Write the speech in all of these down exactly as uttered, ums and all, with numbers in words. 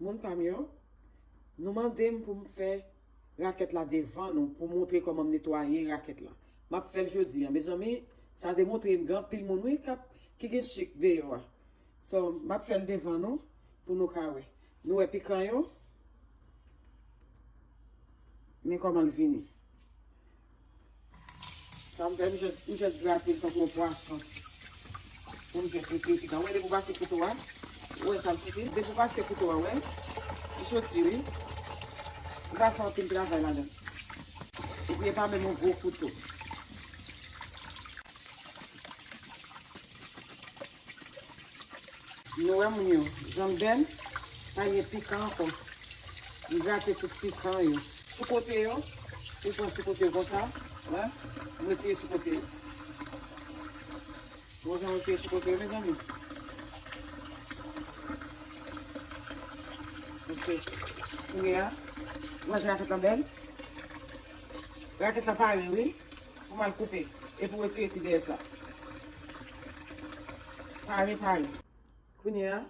Moun pa m yo, nou mande m pou m fè rakèt la devan nou, pou montre kòman m netwaye rakèt la. M ap fè l jodi a. Mezanmi, sa demontre m gen anpil moun, wi, k ap, ki gen sik deyò a. So, m ap fè l devan nou, pou nou ka wè. Nou wè pikan yo? Men kòman l vini. Sa m fè, m jis, m jis grate l tankou yon pwason. Pou m jis retire pikan. Ou wè, depi w pase kouto a, ou wè sa l soti? Depi w pase kouto a, ou wè? Li soti, wi. Ou pa fè anpil travay ladan. Epi, e pa menm yon gwo kouto. Nou wè moun yo, jan m bèl, pa gen pikan ankò. M grate tout pikan yo. Sou kote yo, ou pran sou kote yo konsa, wè, m retire sou kote yo. Wè jan m retire sou kote yo, mezanmi. Ok. Kounye a, ou wè jan rakèt lan bèl? Rakèt lan pare, wi. Pou m al koupe. Epi w retire ti dèyè sa. Pare, pare. Kounye a,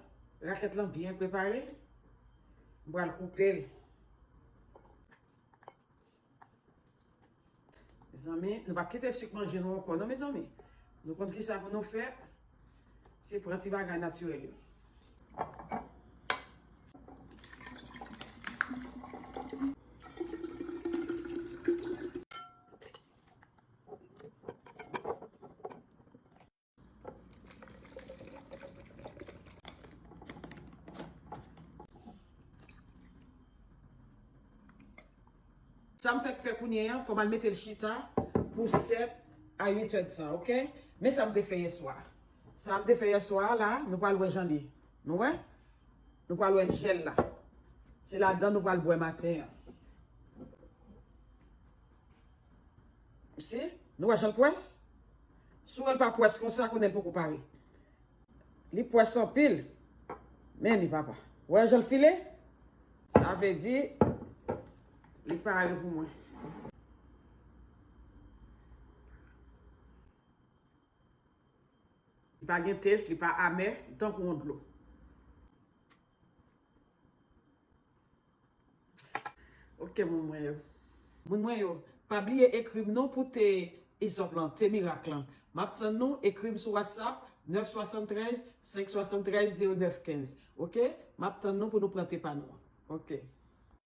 rakèt lan byen prepare. M pral koupe l. Mezanmi, nou p ap kite sik manje nou ankò, non, mezanmi. Nou konn kisa pou nou fè. Se pran ti bagay natirèl yo. Sa m fèk fè kounye a, fò m al mete l chita pou sèt a uit è de tan, ok? Men sa m te fè yèswa. Sa m te fè yèswa la, nou pral wè jan li ye. Nou wè? Nou pral wè jèl la. Se ladan nou pral bwè maten an. Si, nou wè jan l pwès? Si w wè l pa pwès konsa, konnen l poko pare. Li pwès anpil. Men li, papa. Wè jan l file? Sa vle di, li pare pou mwen. Li pa gen tès, li pa amè, tankou yon dlo. Ok, moun mwen yo. Moun mwen yo, pa bliye ekri m non pou te izòp lan, te mirak lan. M ap tann nou, ekri m sou WhatsApp, nèf swasanntrèz, senk swasanntrèz, zewo nèf kenz. Ok? M ap tann nou pou nou pran te pa nou an. Ok.